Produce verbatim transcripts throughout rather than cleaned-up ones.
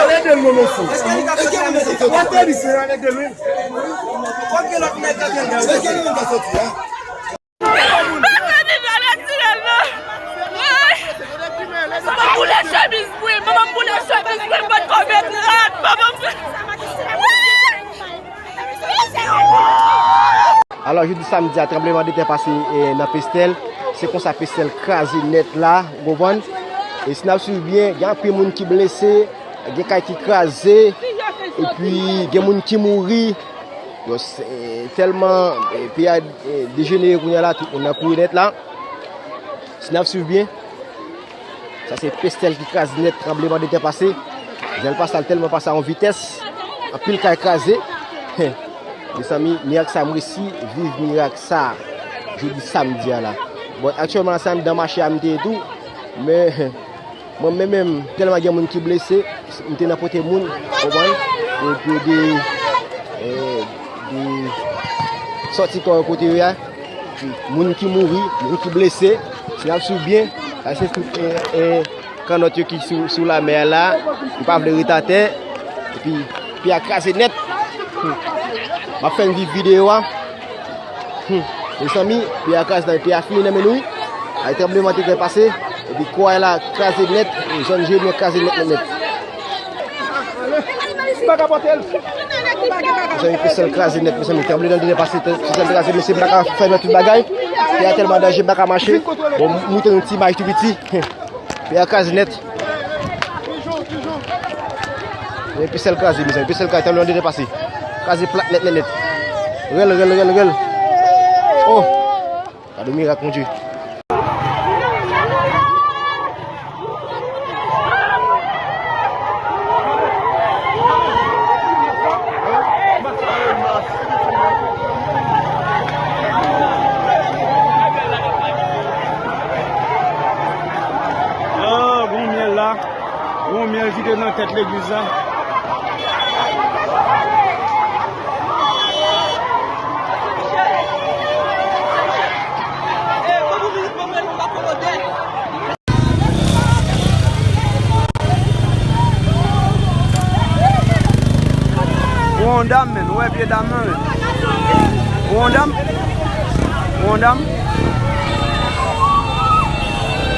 Al ede l non, mesye. W ap fè misye, al ede l, wi. Manman m boule chemiz mwen, manman m boule chemiz mwen, m potko met rad, manman m. Alò, jodi samdi a, tranblemanntè pase, eh, nan Pestèl. Se konsa Pestèl kraze nèt la, ou konprann? E si n ap swiv byen, gen anpil moun ki blese, gen kay ki kraze, epi gen moun ki mouri. Bon, se, tèlman, eh, peyi a, eh, dejenere kounye a la, tout moun nan kouri nèt la. Si n ap swiv byen, sa se Pestèl ki kraze nèt, tranblemanntè pase. Jan l pase a, l tèlman pase a yon vitès, anpil kay kraze. Mezanmi, mirak sa, m resi viv mirak sa jodi samdi a la. Bon, aktyèlman la, se anndan mache a m te ye tou, men mwen menm, menm, tèlman gen moun ki blese, m te nan pote moun, konprann? Pou, pou ede, eh, de sòti kò yo kote yo ye a. Moun ki mouri, moun ki blese, si n ap swiv byen, sa se tout, eh, eh, kannòt yo ki sou, sou lamè a la, yo pa vle ret atè, epi pye a kraze nèt. Hmm. M ap fè n viv videyo a. Hmm. Mezanmi, pye a kraze, pye a fini nan men nou. Ay, tranblemanntè pase, epi kò a la kraze nèt, zòn Jeremi an kraze nèt, nèt, nèt. Mezanmi, Pestèl kraze nèt, mezanmi, tranblemanntè pase, Pestèl kraze, mesye, m pa ka fè tout bagay. Pye a tèlman danje, m pa ka mache. Bon, m montre yon ti imaj tou piti. Pye a kraze nèt. Men Pestèl kraze, mezanmi. Pestèl kraze, tann yon de pase. Kraze plat nèt, nèt, nèt. Rèl, rèl, rèl, rèl. Oh! Gade mirak, Bondye. Ah, gon myèl la. Gon myèl ki te nan tèt legliz la. Ou wè yon dam, men. Ou wè pye dam nan, men. Ou wè yon dam? Ou wè yon dam?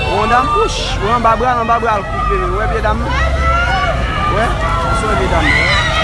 Ou wè yon dam? Wouch! Ou wè anba bra l, anba bra l koupe, men. Ou wè pye dam nan? Ou wè? Ou wè pye dam nan?